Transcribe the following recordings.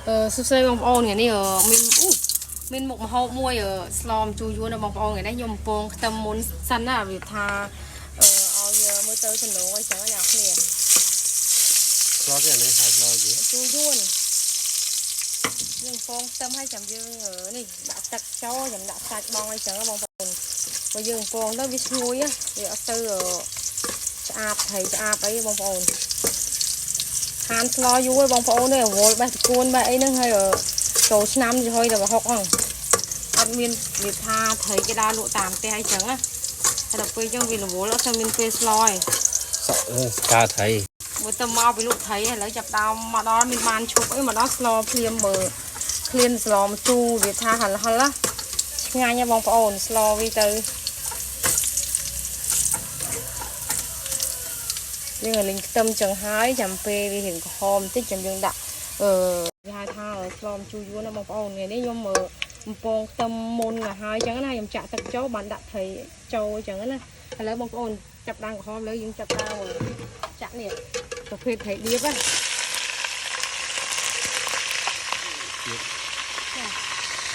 សួស្តីបងប្អូនថ្ងៃនេះមានអូមានមុខម្ហូបមួយស្លមជូរយួនណាបងប្អូនថ្ងៃនេះខ្ញុំកំពងខ្ទឹមមុនសិនណាវាថាឲ្យមើលទៅចំណងអីចឹងណាអ្នកគ្នា ស្លគេអានេះហៅស្លគេ ជូរយួនយើងកំពងខ្ទឹមឲ្យចាំយើងនេះដាក់ទឹកចូលចាំដាក់សាច់បងអីចឹងណាបងប្អូនបើយើងកំពងទៅវាឈ្ងុយវាអត់ទៅឆ្អាបត្រីឆ្អាបអីបងប្អូនខានស្លយូរហើយបងប្អូននេះរវល់បេះតកួនបេះអីហ្នឹងហើយចូលឆ្នាំយហុយតែហុកហ្នឹងអត់មានវាថាត្រីគេដើរលក់តាមផ្ទះអីចឹងណាហើយដល់ពេលចឹងវារវល់អត់សូវមានពេលស្លឯង សក់ស្កាត្រី មើលទៅមកពីលក់ត្រីឥឡូវចាប់ដើមមកដល់មានបានឈប់អីមកដល់ស្លភ្លាមមើលឃ្លានស្លមជូរវាថាហិលហិលណាឆ្ងាញ់ណាបងប្អូនស្លវាទៅយើងឲ្យលីងខ្ទឹមចឹងហើយចាំពេលវារៀងក្រហមបន្តិចចាំយើងដាក់គេហៅថាស្លមជូរយួនណាបងប្អូនថ្ងៃនេះខ្ញុំកំពងខ្ទឹមមុនទៅហើយចឹងណាខ្ញុំចាក់ទឹកចូលបានដាក់ត្រីចូលចឹងណាឥឡូវបងប្អូនចាប់ដើមក្រហមឥឡូវយើងចាប់ដើមចាក់នេះប្រភេទត្រីដៀបណា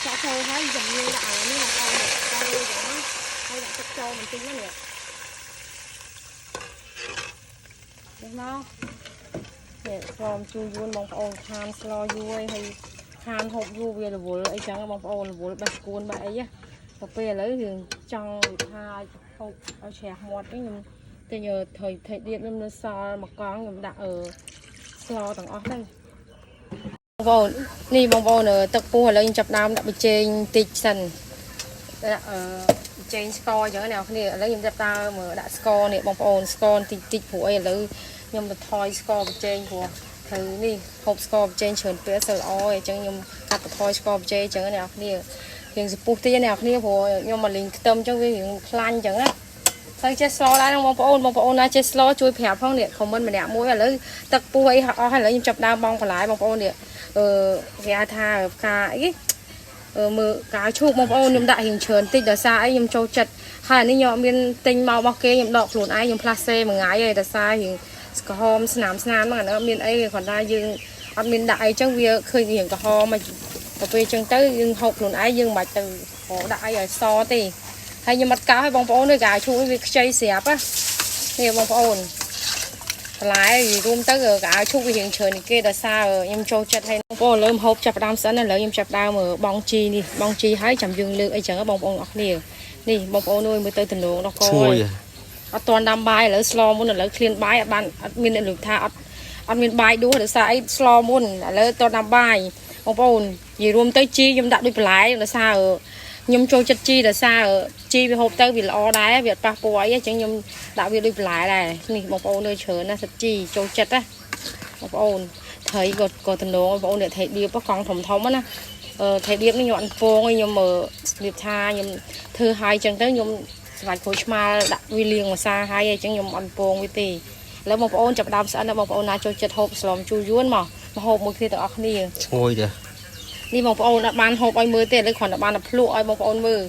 ចាក់ចូលហើយជំនាញដាក់អានេះបងប្អូនចូលចឹងណាហើយដាក់ទឹកចូលបន្តិចណានេះនេះមកនេះស្លមជូរយួនបងប្អូនខានស្លយូរហើយខានហូបយូរវារវល់អីចឹងបងប្អូនរវល់បេះស្គួនបេះអីណាទៅពេលឥឡូវរឿងចង់ថាហូបឲ្យជ្រះមាត់ហ្នឹងខ្ញុំទិញត្រីត្រីដៀបខ្ញុំនៅសល់មួយកង់ខ្ញុំដាក់ស្លទាំងអស់ទៅបងប្អូននេះបងប្អូនទឹកពុះឥឡូវខ្ញុំចាប់ដើមដាក់ប៊ីចេងតិចសិនដាក់ប៊ីចេងស្ករអញ្ចឹងណាអ្នកគ្នាឥឡូវខ្ញុំចាប់ដើមដាក់ស្ករនេះបងប្អូនស្ករតិចតិចព្រោះអីឥឡូវខ្ញុំបន្ថយស្ករប៊ីចេងព្រោះត្រូវនេះហូបស្ករប៊ីចេងច្រើនពេកសិលល្អអញ្ចឹងខ្ញុំកាត់បន្ថយស្ករប៊ីចេងអញ្ចឹងណាអ្នកគ្នារៀងសពុះតិចណាអ្នកគ្នាព្រោះខ្ញុំមកលេងខ្ទឹមអញ្ចឹងវារៀងខ្លាញ់អញ្ចឹងណាទៅចេះស្លដែរបងប្អូនបងប្អូនណាចេះស្លជួយប្រាប់ផងនេះខមមិនម្នាក់មួយឥឡូវទឹកពុះអីអស់ហើយឥឡូវខ្ញុំចាប់ដើមបងបន្លែបងប្អូននេះគេហៅថាផ្កាអីមើលកាឈូកបងប្អូនខ្ញុំដាក់រៀងច្រើនតិចដោយសារអីខ្ញុំចូលចិត្តហើយអានេះខ្ញុំអត់មានទិញមករបស់គេខ្ញុំដកខ្លួនឯងខ្ញុំផ្លាស់សេមួយថ្ងៃហើយដោយសាររៀងក្រហមស្នាមស្នាមហ្នឹងអានោះអត់មានអីគ្រាន់តែយើងអត់មានដាក់អីចឹងវាឃើញរៀងក្រហមមកដល់ពេលចឹងទៅយើងហូបខ្លួនឯងយើងមិនបាច់ទៅរកដាក់អីឲ្យសទេហើយខ្ញុំអត់កោសឲ្យបងប្អូនទេកាឈូកវាខ្ចីស្រាប់ណានេះបងប្អូនបន្លែរួមទៅកាឈូកវារៀងច្រើនជាងគេដោយសារខ្ញុំចូលចិត្តហើយបងប្អូនលើមហូបចាប់ផ្ដើមសិនឥឡូវខ្ញុំចាប់ដើមបងជីនេះបងជីហើយចាំយើងលើកអីចឹងបងប្អូនអរគ្នានេះបងប្អូនអើយមើលទៅតំណងដល់ក ឈ្ងុយ អត់ទាន់ដាំបាយឥឡូវស្លមុនឥឡូវឃ្លានបាយអត់បានអត់មានលោកថាអត់អត់មានបាយដួសដោយសារអីស្លមុនឥឡូវតដាំបាយបងប្អូននិយាយរួមទៅជីខ្ញុំដាក់ដូចបន្លែដោយសារខ្ញុំចូលចិត្តជីដោយសារជីវាហូបទៅវាល្អដែរវាអត់ប៉ះពាល់អីអញ្ចឹងខ្ញុំដាក់វាដូចបន្លែដែរនេះបងប្អូននៅច្រើនណាស់សិតជីចូលចិត្តណាបងប្អូនត្រីក៏ក៏តំណងបងប្អូនអ្នកត្រីដៀបកង់ធំធំណាត្រីដៀបនេះខ្ញុំអត់ពងខ្ញុំរបៀបថាខ្ញុំធ្វើឲ្យអញ្ចឹងទៅខ្ញុំ ស្វាច់ក្រូចឆ្មាដាក់វាលាងម្សាហើយអញ្ចឹងខ្ញុំអត់ពងវាទេឥឡូវបងប្អូនចាប់ដើមស្អិនណាបងប្អូនណាចូលចិត្តហូបស្លមជូរយួនមកមកហូបមួយគ្នាទាំងអស់គ្នា ឈ្ងុយទេ នេះបងប្អូនអត់បានហូបឲ្យមើលទេឥឡូវគ្រាន់តែបានតែភ្លក់ឲ្យបងប្អូនមើល